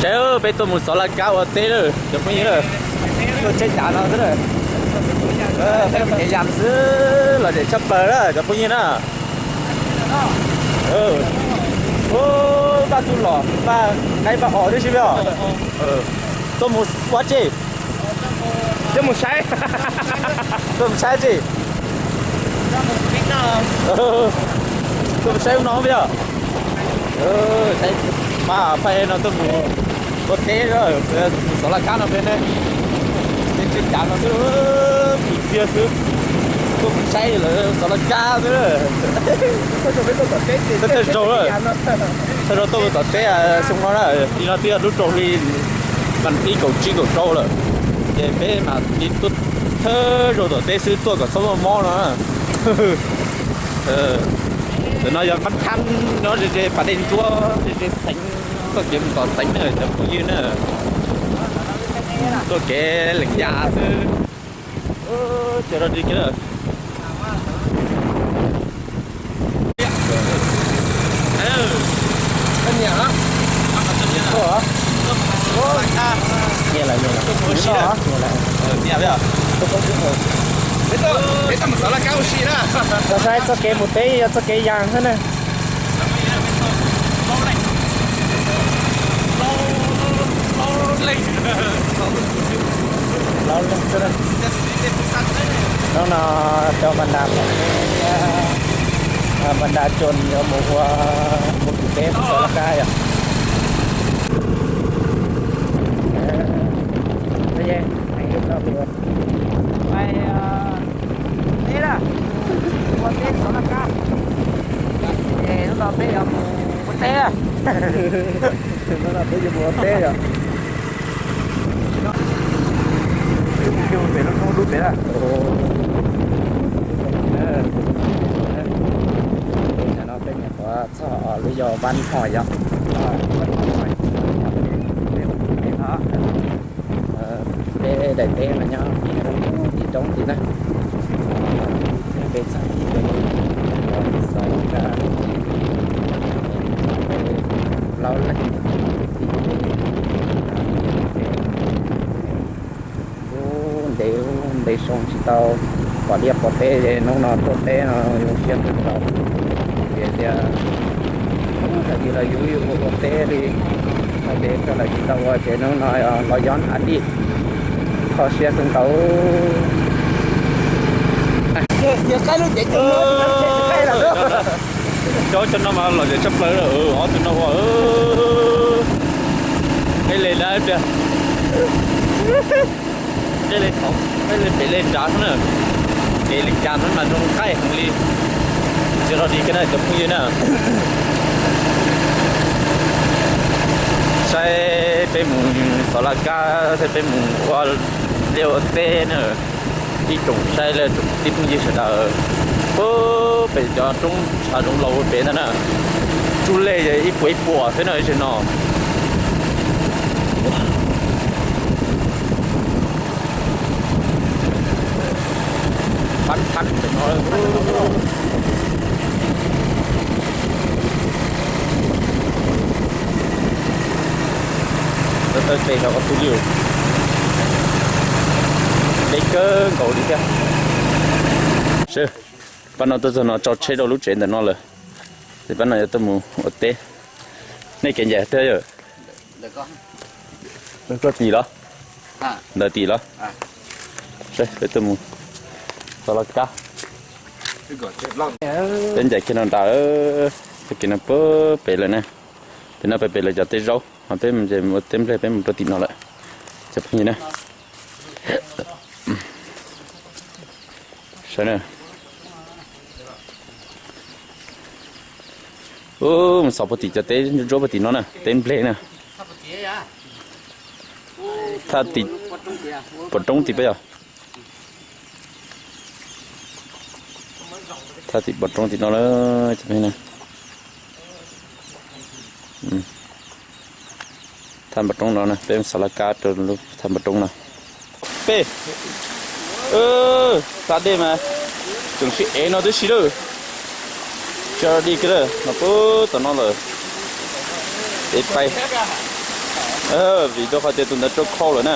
Saib, peb tuaj mus Xov Laj Kab ua teb lawm cov phooj ywg na. Tuaj tsheb cav no xwb na. Peb mus nyiam yas xwb los zem tshaj plaws na cov phooj ywg na. Paj txuj los paj qaib paj os tib si os. Tuaj mus ua tsi? Tuaj mus saib. Tuaj mus saib tsi? Tuaj mus saib ub no peb os. Saib mas phaij no tuaj mus ua teb, mus Xov Laj Kab no peb ne. Teb tsheb cav no xwb, pim kiag xwb. Tuaj mus saib lawv Xov Laj Kab xwb. Thawj zaug, thawj zaug tuaj mus tom teb xyoo no na, li no twb yog lub rau hli vas thib kaum tsib kaum rau lawm. Ces peb mas li tuaj thawj zaug tom teb xwb, tuaj kom txhob muaj mob no. Ntawm no yog qab thab nyob ze ze pas dej ntsuab ze ze xeev, txoj kev mus tom xeev na cov phooj ywg na. Tuaj kev lees yas xwb. Ces rau dig kiag lawm. Saib txoj kev mus teb yog txoj kev yas xwb na. Hnub no coj Npas Ntas, Npas Ntas Tsuas yuav mus ua, mus tus teb Xov Laj Kab yom. Teb na, ua teb Xov Laj Kab. Es hnub no peb yuav mus ua teb. Hnub no peb yuav mus ua teb yom. Peb mus pem lub roob dub pem na. Tam no peb nyuam qhuav txog lub yog Vaj Hom yom. Peb daim teb mas nyob tim roob, tim roob tim na. Peb txog tim roob, xov ka, plaub leeg tim peb. Ub, ntev ub ntev zoo tsis tau pom liaj pom teb, hnub no tuaj teb no zoo siab kawg nkaus. Vim tias thaum twg los yus ua teb li, thaum ntawd tsis tau ua ces hnub no los yob hnav dij, kho siab kawg nkaus. Cov no mas lom zem tshaj plaws, ob tug no ua eb le dab pliag. Eb le thaum, eb le pem le nrad xwb na. Kev li cas no mas zoo nqaij heev li. Tsis rau dig kiag na cov phooj ywg na. Saib peb mus Xov Laj Kab, saib peb mus ua liaj ua teb na. Ib tsoom saib lawm tsoom tib phooj ywg sawv daws. Puag pem cov roob tshav zoov laus ua pem ntag na. Tsuj lej ib puas ib puas xwb na, ib tse no. Pab thab pem no. Tawm tawm tes rau qhov twg li, deb kawg nkaus li thiab. Pab no tuaj txog no tso tsheb rau lub tsev ntawm no lawm. Ces pab no yuav tuaj mus ua teb. Nej kev ncaim twg yawm? Koj tim los? Ntawd tim los? Peb tuaj mus Xov Laj Kab. Peb ncaim kiag no nrad, txoj kev no puag pem lawm na. Pem no pem pem lawm cov teb zaub, ho peb mus ua teb nplej peb mus rau tim no lawm. Cov phooj ywg na. Saib na. Ub, mus xauj puag tim cov teb ntsuab puag tim no na, teb nplej na. Thaj tim pov roob tim peb yog. Thaj tim pov roob tim no lawm cov phooj ywg na. Thaj npoo roob no na, peb Xov Laj Kab rau lub thaj npoo roob no. Peb, txav dej mas tseem sib ev no tib si lawm. Tsa dig kiag lawm no puag tom no lawm. Ev pais. Vim rau qhov tias tus ntawd rau khau lawm na.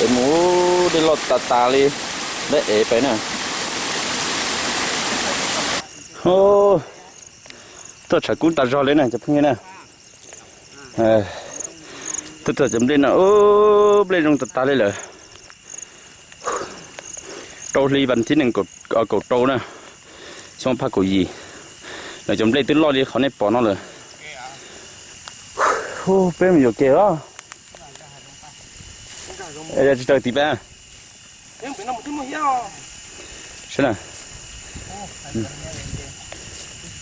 Es mus dej loj tas tas li, dab ev pais na. Tuaj tshav kub tas zog li na cov phooj ywg na. Tuaj txog cov nplej no, nplej zoo tas tas li lawm. Rau hli vas thib nees nkaum rau na, xyoo phaj kaum yim, lawv cov nplej twb loj li qhov nej pom no lawm. Peb mus yuam kev os. Tsis raws tim peb. Saib na,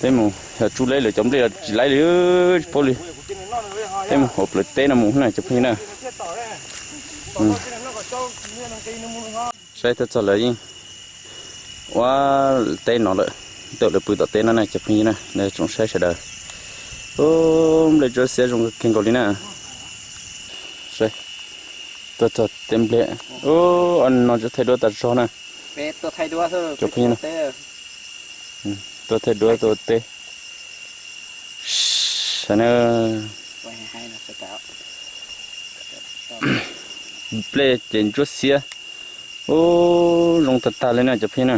peb mus yog tsuj leb lawv cov nplej los tsis laib li, tsis paub li. Peb mus hauv plawv teb no mus na cov phooj ywg na. Saib tuaj txog lawv yeej ua teb no lawm, tuaj lawv pw tom teb no na cov phooj ywg na, nej tsoom saib sawv daws. Nplej tsuab xiab zoo kawg nkaus li na. Saib, tuaj txog teb nplej, no tsuas thaij duab tas zog na. Cov phooj ywg na, tuaj thaij duab tuaj ua teb. Saib na, nplej ces ntsuab xiab. Ub, zoo tag tag li na cov phooj ywg na.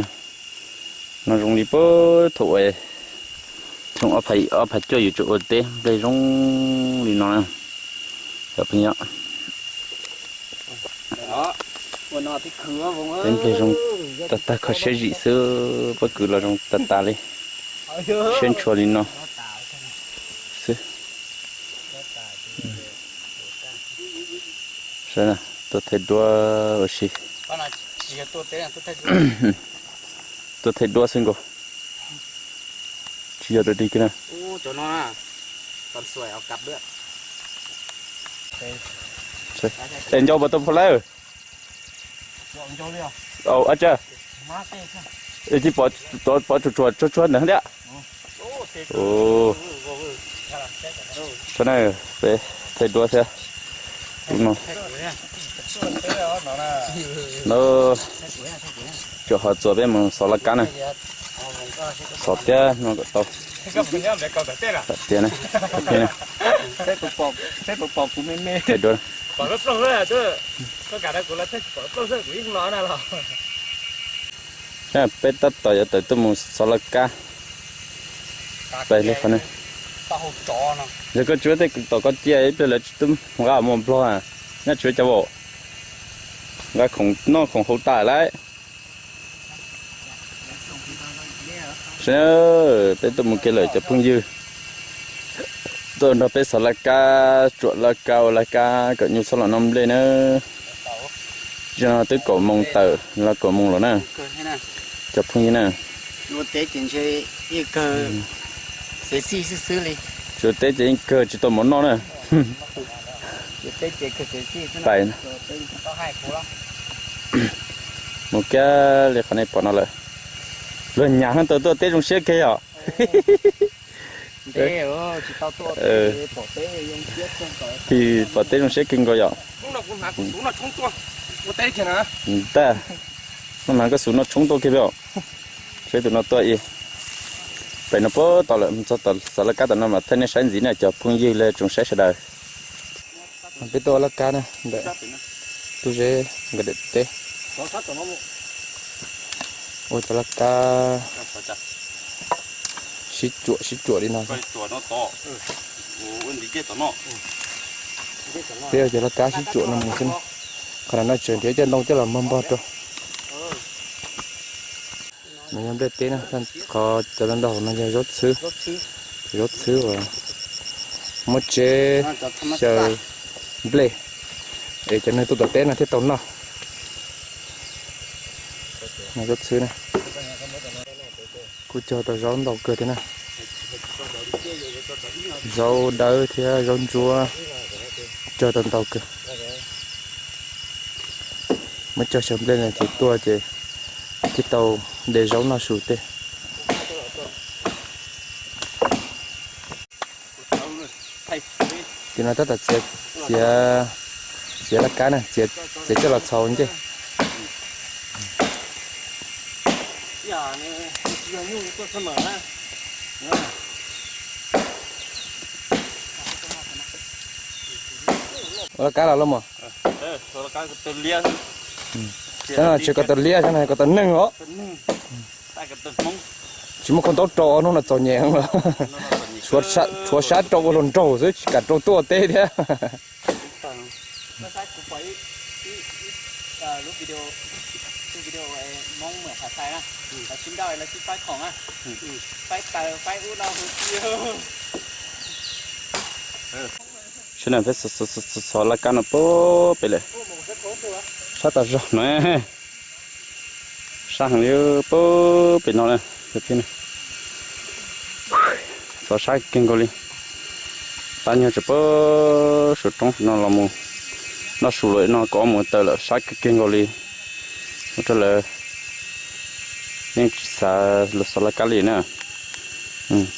No zoo li puag thaum, thaum ob phav cuaj yus tseem ua teb nplej zoo li no na cov phooj ywg. Teb nplej zoo tag tag kho siab zim xwb, pob kws los zoo tas tas li, siab ntshua li no xwb. Saib na, tuaj thaij duab ua si. Tuaj thaij duab xwb nkaus. Tsis yog dog dig kiag na. Es ncau puas tau phua lawm? Ab tsa, tsis pov tsuas tsuas tsuag tsuag ntawd thiab. Saib na, peb thaij duab thiab. Tus no, no, tsuas ho txuas peb mus xov laj kab na. Xov thiab no kom tau. Tias na, thaij duab. Peb tab tom yuav tawm tuaj mus xov laj kab. Peb li qhov ne, yog koj tsis ua tej tom koj cia ib pliag lawv tsis tub nqa mus nplog na, nyob tsis ua cas. Nqa khoom noj khoom haus tas lawm. Saib, peb tuaj mus kev lawm cov phooj ywg. Tuaj nrog peb xov laj kab, tsuam laj kab, ua laj kab kom nyuj txhob los noj nplej na. Zaum no twb kaum moos tawm los kaum moos lawm na. Cov phooj ywg na, tsis ua teb ces yeej kawg tsis tau mov noj na. Pais, mus kiag li qhov nej pom no lawm. Luag nyam hab tau tuaj teb zoo siab kawg yom. Pom teb zoo siab kawg nkaus yom. Ntag, no mas koj xub noj tshoob tuaj kiag peb os. Saib tus no tuaj ib pem no puag tod lawm, txog tom xov laj kab tom no mas thaij nej saib ntxiv na cov phooj ywg los tsoom saib sawv daws. Peb tuaj ua laj kab na, ntawm tub zeb nkawd daim teb. Ua cov laj kab sib tsuam sib tsuam li no. Peb ua cov laj kab sib tsuam no mus xwb na. Qhov no tseem nrhiav cov ntoo coj los npog npog rau. No yog nplej teb na, qhov cov ntau ntau no yog zaub txhwb, zaub txhwb uas muab tseb xyaw nplej es cov neeg tuaj tom teb no thiaj tau noj. No zaub txhwb na, kuj cog tau zaub ntau kawg thiab na. Zaub dawb thiab zaub ntsuab cog tau ntau kawg. Muab cog xyaw nplej no ces tuaj ces thiaj tau de zaub noj su tej. Tim no tab tom txiav, txiav, txiav laj kab na, txiav coj los txhau ncej. Laj kab los los mas. Xyov no tsis ko taw liab, xyov no ko taw neeg os. Tsis muaj khau ntaub rau os, hnub no txom nyem los. Tshuav sab rau ua hluas nraug xwb tsis kam rau tuaj teb thiab. Sawv daws peb xov laj kab no pub pem lawm. Sab tas zog no. Sab heev li pub pem no na. Xov sab kiag nkaus li. Pab nyuag tseem pub su roob no los mus noj su lawm no, kov mus taws lawm, sab kiag kiag nkaus li. Ua rau lawv yeej tsis xav los xov laj kab li na.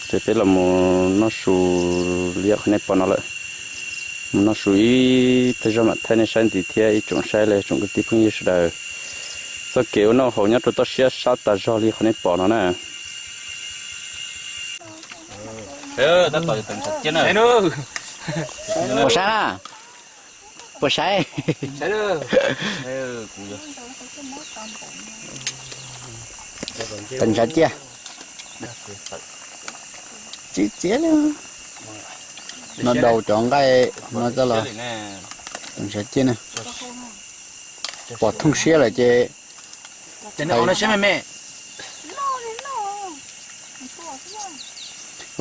Ces peb los mus noj su liab qhov nej pom no lawm. Mus noj su ib pliag zog mam thaij nej saib ntxiv thiab ib tsoom saib li tsoom kwv tij phooj ywg sawv daws. Txoj kev ua noj haus nyob rau toj siab sab tas zog li qhov nej pom no na. Puas saib na? Puas saib? Tawm ntshav ciaj. Tsis txiav li. No daus cov nqaij no coj los. Tawm ntshav ciaj na. Pom thooj siab lawm ces.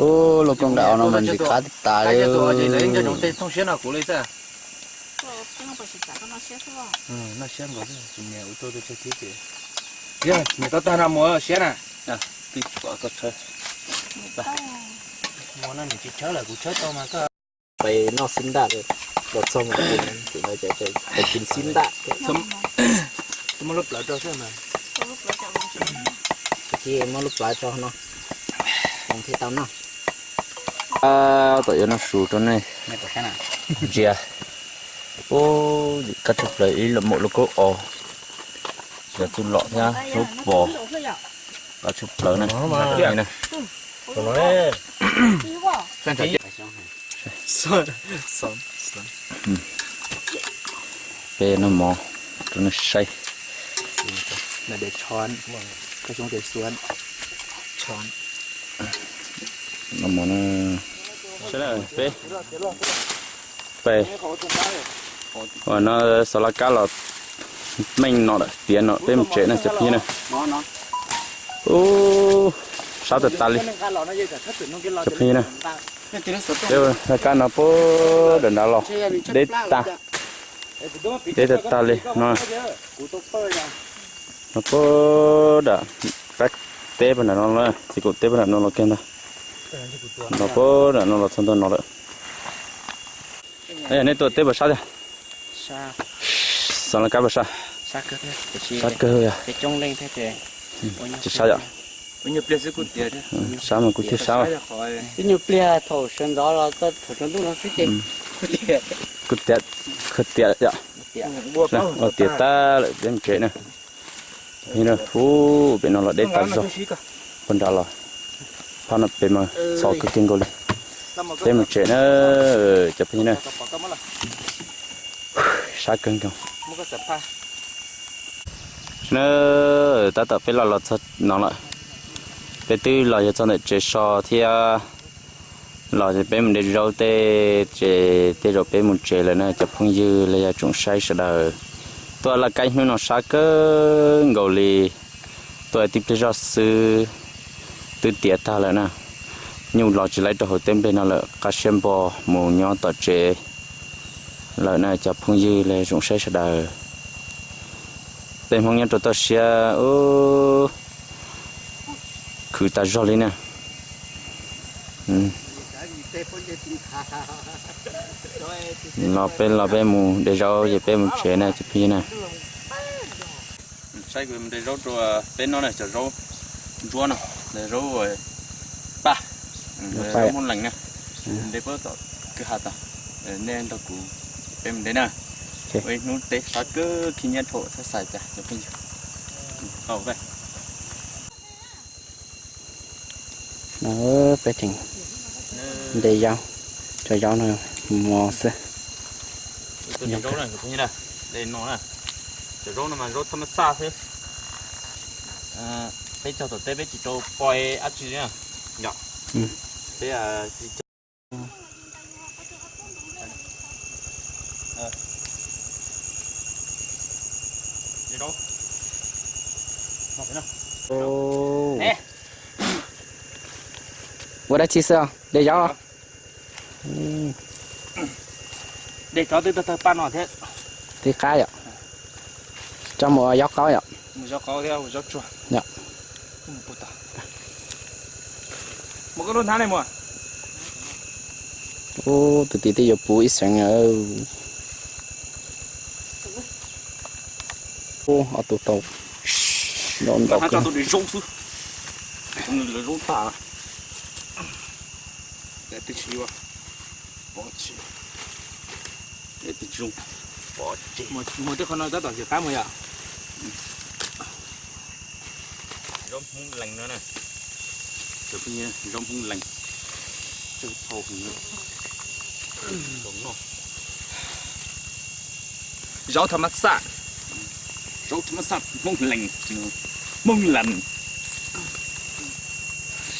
Ub, lub koj nqaij os no mas ntxim qab tas li. Pais noj xib ntaj, los txog mus pais tiv xib ntaj. Muab lub plawv rau xwb mas. Tiv muab lub plawv rau no, thiaj tau noj. Tom yuav noj su rau nej ntsia. Ub, kab tshaj plaws ib los maum lub kaub os. Yog txuj lom thiab lub pos. Kab tshaj plaws na. Peb noj mov rau nej saib. Noj mov na. Peb, peb, ua no xov laj kab los meej no lawm, tiav no peb mus tsev na cov phooj ywg na. Ub, sab tas tas li. Cov phooj ywg na, peb laj kab no puag nram nrad los deb tag, deb tag tag li no. No puag nram qab teb puag nram no los, txiv kaum teb puag nram no los kiag ntag. No puag nram no los txog ntawm no lawm. Nej tuaj teb puas sab thiab? Xov laj kab puas sab? Sab kawg yog. Tsis sab yom? Sab mas kuv thiaj sab. Ib nyuag pliag thaum sawv ntxov los txog thaum tsaus ntuj no xwb ces kuv tiav, kuv tiav yom. Ua tiav tag lawm peb mus tsev na. Ub, pem no los deb tas zog, puag nrad los, phab no pem mas txhov kawg kiag nkaus li. Peb mus tsev na, cov phooj ywg na. Sab kawg nkaus na. Tab tom peb los los txog no lawm, peb twb los yog txog ntawm tsev so thiab. Los peb mus de zaub tej ces tej zaum peb mus tsev lawm na cov phooj ywg los yog tsoom saib sawv daws. Tuaj laj kab hnub no sab kawg nkaus li, tuaj tib pliag zog xwb twb tiav tag lawm na. Nyuj los tsis laib rau hauv teb nplej no lawm, qab siab npo mus nyob tom tsev lawm na cov phooj ywg los yog tsoom saib sawv daws. Peb Hmoob nyob rau toj siab ub, khwv tas zog li na. Los peb los peb mus de zaub ces peb mus tsev na cov phooj ywg na. Saib kuv de zaub rau peb noj na, cov zaub ntsuab no, zaub paj, zaub muaj lees na. De puag tom kwj ha tod, nej nrog kuv peb mus de na. Ua ib hnub teb sab kawg khib nyiab dhau txhob xav cas cov phooj ywg. Tau peb, peb tseem de zaub, cov zaub no mos xwb. Zaub na, zaub no na, cov zaub no mas zaub thab mab xaj xwb. Peb cog tom teb peb tsis tau poi dab tsi li na. Peb tsis cog. Ua dab tsi xwb? De zaub. De cov twb tawg paj no thiab. Twb qab yom. Coj mus ua zaub qaub yom. Mus zaub qaub thiab ua zaub tsuag. Yom. Mus koj lub hnab li mus. Ub, tus tij twb yuav puv ib xeev. Ub, ob tug tau zaub ntau kawg. Zaub xwb. Lawv zaub tas. Twb tsis yuav. Pov tseg. Twb zoo. Pov tseg. Mus twb qhov no tab tom tsis qab mus yom. Zaub Hmoob Lees no na. Zaub Hmoob Lees. Zaub thab mab xaj. Zaub thab mab xaj Hmoob Lees. Hmoob Lees.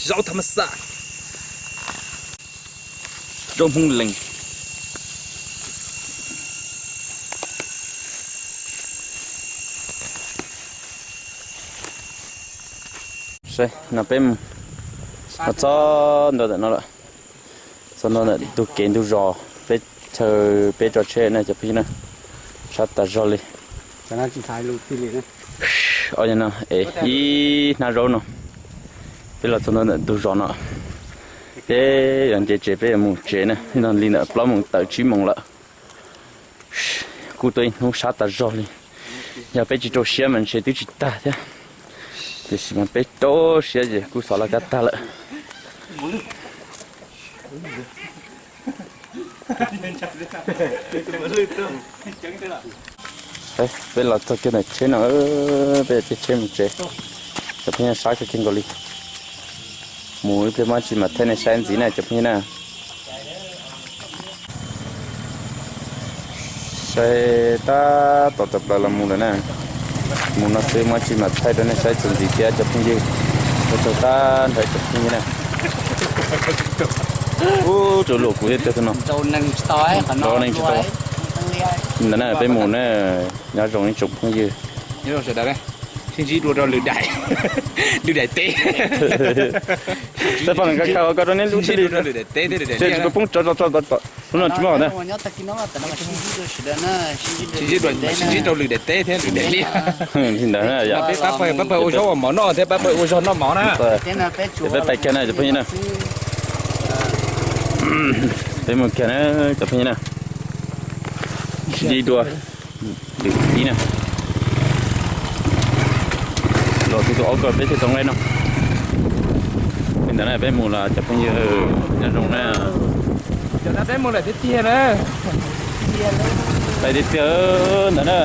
Zaub thab mab xaj. Zaub Hmoob Lees. Saib no peb mus txog ntua ntawm no lawm. Txog ntua ntawm ntug kev ntug zos, peb chaw peb tso tsheb na cov phooj ywg na. Sab tas zog li. Os, no es ib hnab zaub no. Peb los txog ntua ntawm ntug zos no, peb yuav nce tsev peb yuav mus tsev na. No li ntawm plaub moos tawm tsib moos lawm. Kuj tuaj ib hnub sab tas zog li. Yog peb tsis rau siab mas ntshe twb tsis tag thiab, tiam sis mas peb rau siab ces kuj xov laj kab tag lawm. Peb los txog kiag ntawm tsheb no, peb caij tsheb mus tsev. Cov phooj ywg, sab kawg kiag nkaus li. Mus ib pliag muab tsis mam thaij nej saib ntxiv na cov phooj ywg na. Saib tab tom tawm plaws los mus lawm na. Mus no xwb muab tsis mam thaij rau nej saib txuas ntxiv thiab cov phooj ywg. Ua tsaug tag nrho cov phooj ywg na. Ub, tsaus luam kuv thiab tag no. Nrau neeg tsis tau. Ntawd na peb mus na, nyob zoo ib tsoom phooj ywg. Sib ntsib dua rau lwm daim, lwm daim teb. Peb poj niam nkag koj rau neb lub thiaj li, poob tso tso tso, lub no tsis muaj na. Sib ntsib rau lwm daim teb thiab lwm daim liaj. Li ntawd na yom. Peb pab pawg ua zaub ua mov noj thiab pab pawg ua zog noj mov na. Peb pais kiag na cov phooj ywg na. Peb mus kiag na cov phooj ywg na. Sib ntsib dua. Lwm teb na. Los twb tus ob ko peb thiaj tau nqaij no. Li ntawd na peb mus los cov phooj ywg, nyob zoo na. Peb mus lawm tiag tiag na. Pais tiag tiag ntawd na.